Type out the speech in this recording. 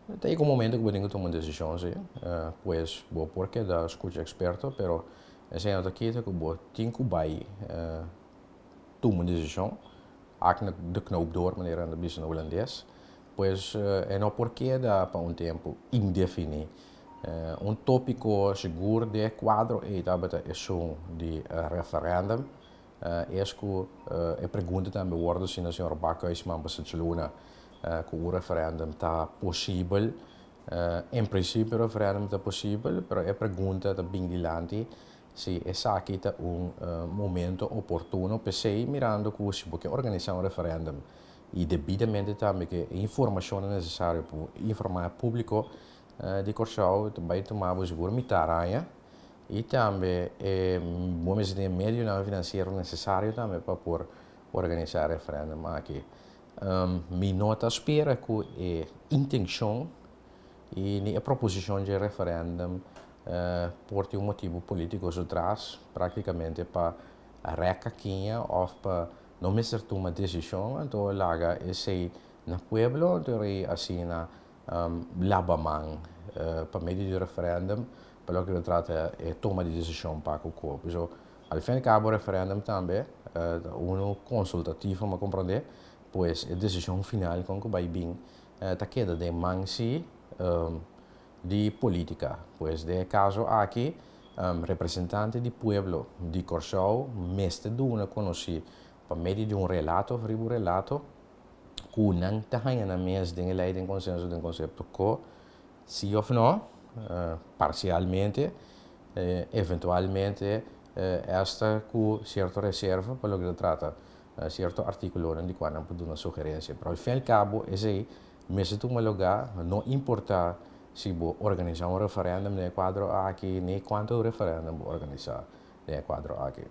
Ta yega un momento ku bo tin ku tuma un desishon si, pues bo por keda skucha eksperto, pero esei no ta kita ku bo tin ku bai tuma un desishon, hak de knoop door manera nan ta bisa na hulandes. Pues e no por keda pa un tempu indefiní. Un tópiko sigur den e kuadro ei tabata esun di referèndum. Es ku e pregunta tambe wòrdu hasi na señor Bakhuis siman pasá djaluna ku un referèndum ta posibel. En prinsipio referèndum ta posibel, pero e pregunta ta bin dilanti si esaki ta un momento oportuno. P'esei mirando ku si bo ke organisá un referèndum i debidamente tambe ke e informashonnan nesesario pa informá e públiko di Kòrsou ta bai tuma bo sigur mitar aña i tambe e bo mester tin e medionan finansiero nesesario tambe pa por organisá e referèndum aki. Mi no ta spera ku e intenshon i ni e proposishon dje referèndum por tin un motibu polítiko su tras práktikamente pa rèk kakiña òf pa No mester tuma desishon anto laga esei na pueblo anto rei asina laba man pa medio di referendum pa loke ta trata e toma di desishon pa ku koop. So al fin al kabo referendum tambe ta unu konsultativo mi a komprende pues e desishon final kon ku bai bin ta keda den man si di politica. Pues den e caso aki representante di pueblo di Corsou mester duna conoci pa medio di un relato of riba un relato cu nan ta haya nan mes den e ley den consenso den concepto co si of no parcialmente eventualmente esta cu cierto reserva pa loke ta trata cierto articulonan di cua nan por duna sugerencia. Pero al fin y al cabo esey Mester tuma lugá, no importá si bo organisá un referèndum den e kuadro aki ni kuantu referèndum bo organisá den e kuadro aki.